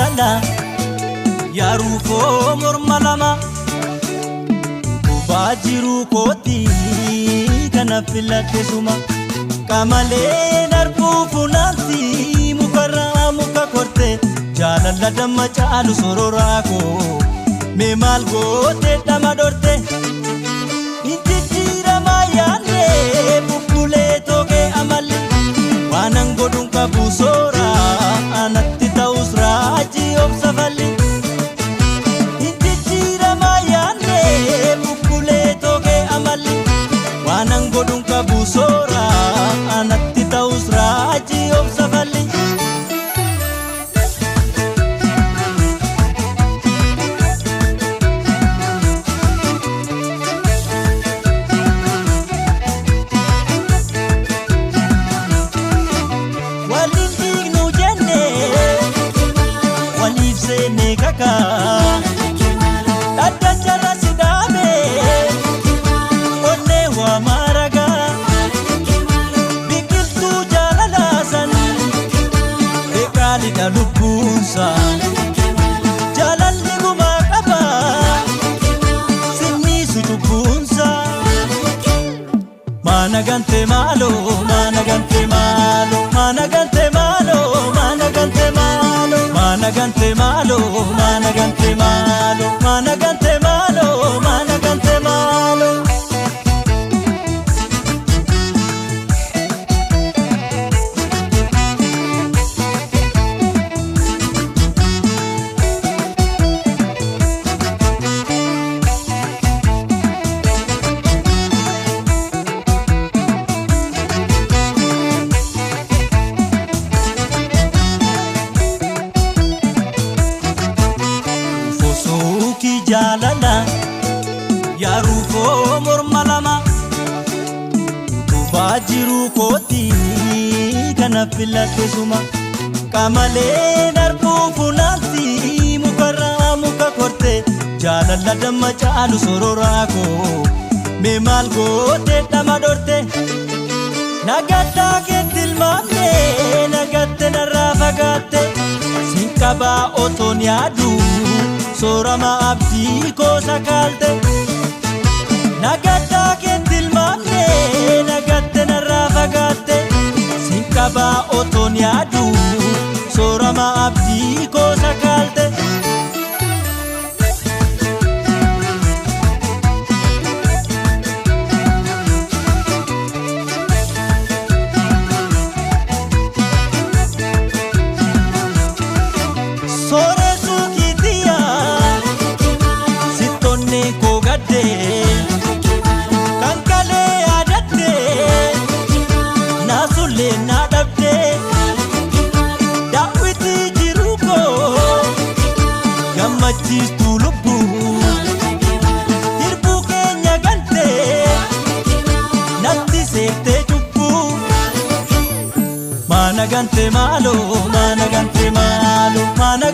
Jaalala yaaruufoo morma lama utubaa jiruu kooti kana filadhe suma qamalee darbuu funaanti mukarraa muka korte jaalala damma caalu sororaa koo mee maal goote dhama dhorte injijjiiramaa yaadne bubbulee toogee amalli waanan godhuun qabu sooraa anatti ta'us raajii obsa falli. Injijjiiramaa yaadne bubbulee toogee amalli waanan godhuun qabu sooraa anatti ta'us raajii obsa falli. Waliin dhiignu jennee waliif seenne kakaa dhaddacha irra si dhaabee onnee waa maaragaa biqiltuu jaalalaa san beekaalidha lubbuunsa jaalalli gumaa qaba sinniisu cubbuunsa. Maana gante maalo, maana gante maalo, maana gante maalo, maana gante maalo, maana gante maalo, maana gante maalo, maana gante maalo, maana gante maalo. Fosuuki jaalala yaaruufoo morma lama utubaa jiruu kooti kana filadhe suma qamalee darbuu funaanti mukarraa muka korte jaalala damma caalu sororaa koo mee maal goote dhama dhorte nagaddaa keetti ilmaamne nagatte narraa fagaatte sin qabaa otoon yaadu soorama abdii koo sakaalte nagaddaa keetti ilmaamne nagatte narraa fagaatte sin qabaa otoon yaadu soorama abdii koo sakaalte. Sooreessuu kiitiyaa sittoonni koo gaddee kan kalee yaadattee naasullee naa dhabdee daawwitii jiruu koo gammachiistuu lubbuu hirbuu keenya galtee natti seeftee cubbuu. Maana gante maalo, maana gante maalo, maana